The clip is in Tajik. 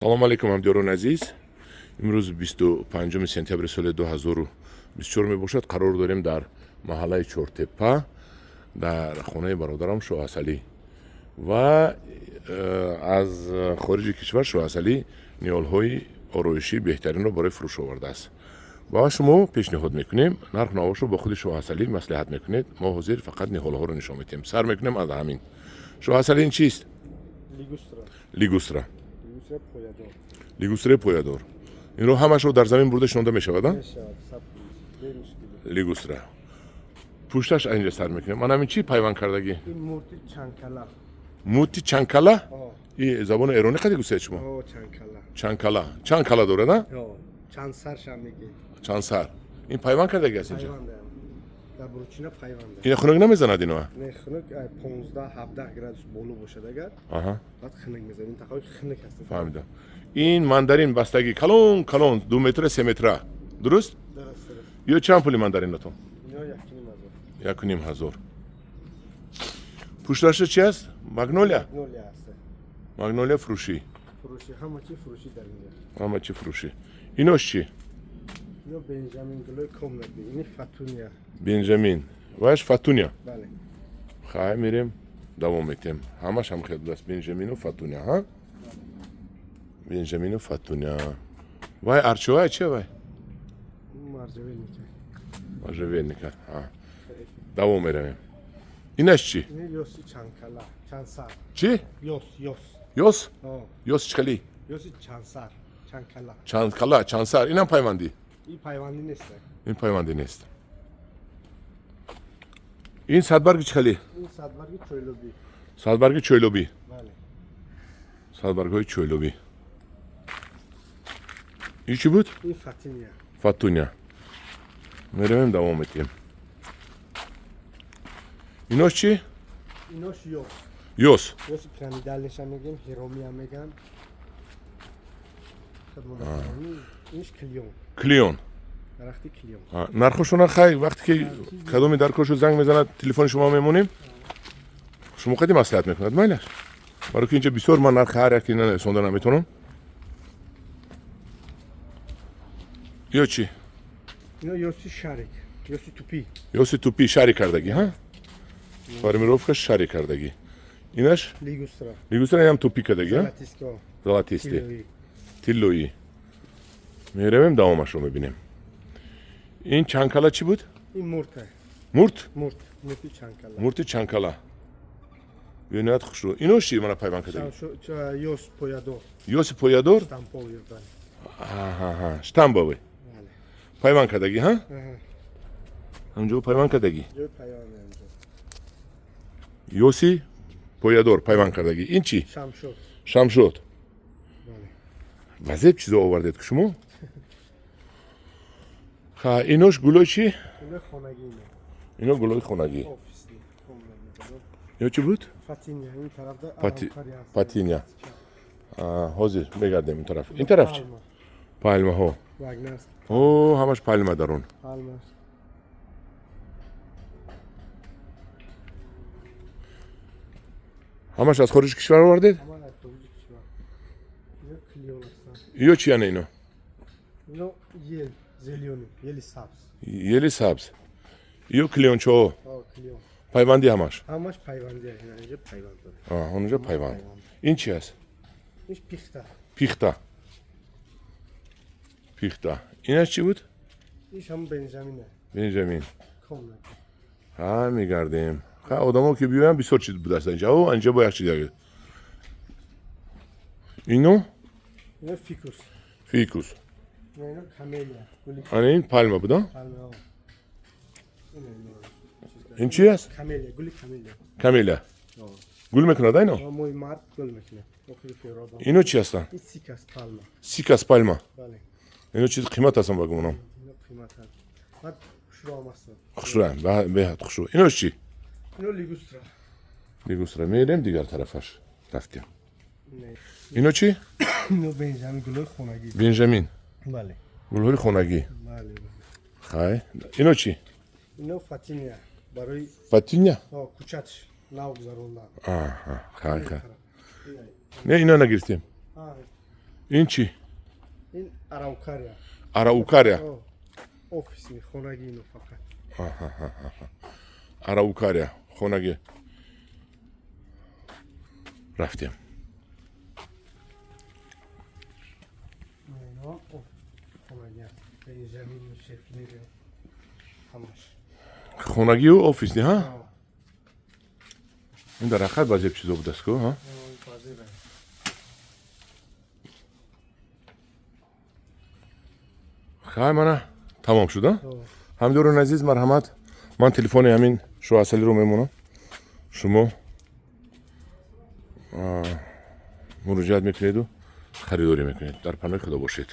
Салому алейкум, ҳамдиёрони азиз. Имрӯз 25 сентябри соли 2024 мебошад. Қарор дорем дар маҳаллаи Чортепа, дар хонаи бародарам Шоҳасалӣ ва аз хориҷи кишвар Шоҳасалӣ ниҳолҳои ороишӣ беҳтаринро барои фурӯш овардааст ва шумо пешниҳод мекунем. Нарх навошро бо худи Шоҳасалӣ маслиҳат мекунед. Мо ҳозир фақат ниҳолҳоро нишон медиҳем. Сар мекунем аз ҳамин. Шоҳасалӣ, ин чист? Лигустра. Лигустра. Лигустра поядор. Лигустраи поядор. Инро ҳамашро дар замин бурда шинонда мешавад, а? Мешавад, саб бемушкилӣ. Лигустра. Пушташ инҷа сар мекунем. Ман ҳамин чӣ пайванд кардагӣ? Ин мурти чанкала. Мурти чанкала? О. И забони эронӣ қади гӯсед шумо? О, чанкала. Чанкала. Чанд кала дорад, а? О, чанд сар шам мегӣ. Чанд сар. Ин пайванд кардагӣ аст инҷа? Пайванда. Дар буручина пайванда. Ина хунук намезанад ино? Не, хунук 15 17 градус боло бошад агар, баъд хунук мезанад. Минтақаҳои хунук ҳаст. Фаҳмидам. Ин мандарин бастагӣ калон калон, 2 метра, 3 метра, дуруст? Дуруст, дуруст. Ё чанд пули мандаринатон? Ино 1,5 ҳазор. 1,5 ҳазор. Пушташа чи аст? Магнолия? Магнолия ҳаст. Магнолия фурӯшӣ. Фурӯшӣ, ҳама чи фурӯшӣ дар инҷа. Ҳама чи фурӯшӣ. Инош чӣ? Ино бенҷамин, гулои комнатӣ. Ини фатуния. Бенҷамин ваш фатуния. Бале. Хай, мерем, давом метем. Ҳамаш ҳам хел будааст, бенҷамину фатуния. Ҳа, бенҷамину фатуния. Вай арчовай чи вай? Можжевельника. Можжевельника. Давом меравем. Инаш чӣ? Ини ёси чанкала, чандсар. Чӣ? Ёс, ёс. Ёс? О. Ёс чӣ хелӣ? Ёси чандсар, чанкала. Чандкала, чандсар. Инам пайвандӣ? Ин пайвандӣ нест. Ин пайвандӣ нест. Ин садбарги чӣ хелӣ? Ин садбарги чойлобӣ. Садбарги чойлобӣ. Бале. Садбаргҳои чойлобӣ. Ин чӣ буд? Ин фатиния. Фатуния. Меравем, давом метиҳем. Инош чӣ? Инош ёс. Ёс. Ёси пирамидальный ша мегем, ҳиромия меган. Инш клён. Клён. Дарахти клён. Нархошона хай, вақте ки кадоми даркошу занг мезанад, телефони шумо мемонем, шумо қади маслиҳат мекунад, майлаш. Барои ки инҷа бисёр, ман нархи ҳар яке нарасонда наметавонам. Ё чӣ? Ино ёси шарик, ёси тупӣ. Ёси тупӣ, шари кардагӣ, ҳа, формировка шари кардагӣ. Инаш? Лигустра. Лигустра, инам тупӣ кардагӣ, ҳа? Золотистый. Золотистый. Тиллоӣ. Тиллоӣ. Меравем, давомашро мебинем. Ин чанкала чӣ буд? Ин мурта. Мурт? Мурт, мурти чанкала. Мурти чанкала, бениҳоят хушрӯ. Инош чӣ, мана пайванд кардагӣ? Ёс поядор. Ёси поядор. Штамповый, бале. Аҳаҳа, штамбовый. Бале. Пайванд кардагӣ, ҳа? Аҳа. Ҳамҷо пайванд кардагӣ. Ҷои пайванд ҳамҷо. Ёси поядор пайванд кардагӣ. Ин чӣ? Шамшод. Шамшод. Бале. Вазеб чизо овардед ки шумо. Ха, инош гулои чӣ? Ино хонагӣ ино. Ино гулои хонагӣ. Офисный. Ё чӣ буд? Фатиния, ин тарафда. Араукария ҳаст. Фатиния. Ҳозир мегардем ин тараф. Ин тараф чӣ? Палма. Палмаҳо. Вагнерский. О, ҳамаш палма дарун. Палма аст. Ҳамаш аз хориҷи кишвар овардед? Ҳама аз хориҷи кишвар. Ино клён ҳастанд. Ё чи яна ино? Ино ел зелёный, ели сабз. Ели сабз. Ё клёнчаҳо? О, клён. Пайвандӣ ҳамаш? Ҳамаш пайвандӣ, ина инҷа пайванд дорад. Онҷо пайванд. Ин чи аст? Иш пихта. Пихта, пихта. Инаш чӣ буд? Иш ҳам бенҷамина. Бенҷамин. Комнат. Ҳа, мегардем. Ха, одамо ки биёянд, бисёр чиз будааст инҷа. О, инҷа бо як чиз дига. Ино? Ино фикус. Фикус. Ино камелия, гули. Ана ин палма буда. Палма, о. Ино, ино. Ин чи аст? Камелия, гули камелия. Камелия. О. Гул мекунад ино? О, моҳи март гул мекунад. Охири феврал. Ино чи ҳастанд? Ин сикас палма. Сикас палма. Бале. Ино чиз қимат ҳастанд ба гумонам. Ино қимат ҳаст. Баъд хушрӯ ҳам ҳастанд. Хушрӯям, беҳад хушрӯ. Инош чӣ? Ино лигустра. Лигустра. Мерем дигар тарафаш. Рафтем. Не. Ино чӣ? Ино бенҷамин, гулои хонагӣ. Бенҷамин. Бале. Гулҳои хонагӣ. Бале. Хай, ино чӣ? Ино фатиния, барои Фатиня. О, кӯчат нав гузарондан. Аҳа, хай, хай. Не, ино нагирифтем. Ин чӣ? Ин араукария. Араукария. Офисный, хонагӣ ино фақат. Араукария хонагӣ. Рафтем. Хонагию офисный, ҳа? Ин дар ҳақиқат баъзе чизо будааст ку, ҳа? Хай, мана тамом шуд, а? Ҳамдиёрони азиз, марҳамат, ман телефони ҳамин Шоҳасалиро мемонам, шумо муроҷиат мекунеду харидорӣ мекунед. Дар паноҳи Худо бошед.